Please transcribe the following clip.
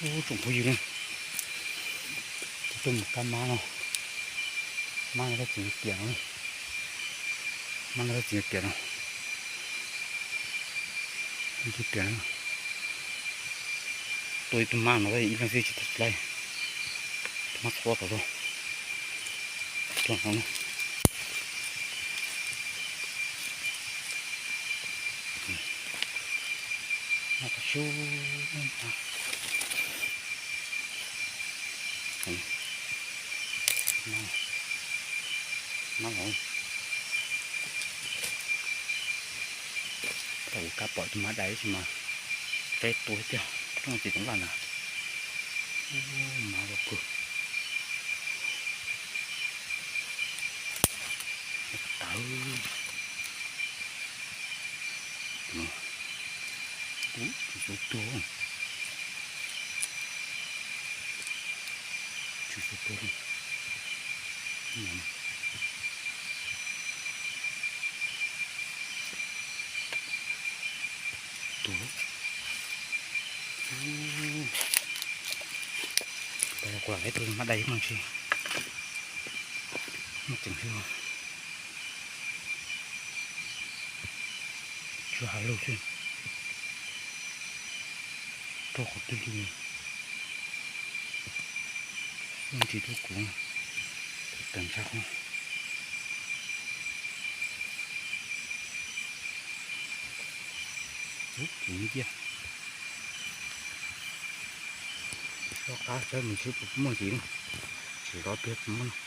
Ub, tsoom phooj ywg na, tuaj mus kab mab no, mab no tab txiv kiam no, mab no tab txiv kiam no, tus kiam no, tua ib tug mab no ib leeg xwb tsis tau tsis laib, tus mab txhua tau rau, tua no. Mab tau xyoo, mab los, tau ua kab pom tus mab dais ib si mas peb tua tiag, rooj txiv toov laj na, mab los kawg. Tawv. Ub, tsw xub tuag, tsw xub tuag. Tuag. Tab kuv lam ib tug mab dais ib no tsis muaj tseem xwb. Tsw hav lug xwb. Rau qhov twg lug, xyov tsis tuaj kuv, tawm ntshai qhov. Ub, kuv cia, rov qab saib mus seb puas muaj ntxiv, tsis zov tiag puas muaj no.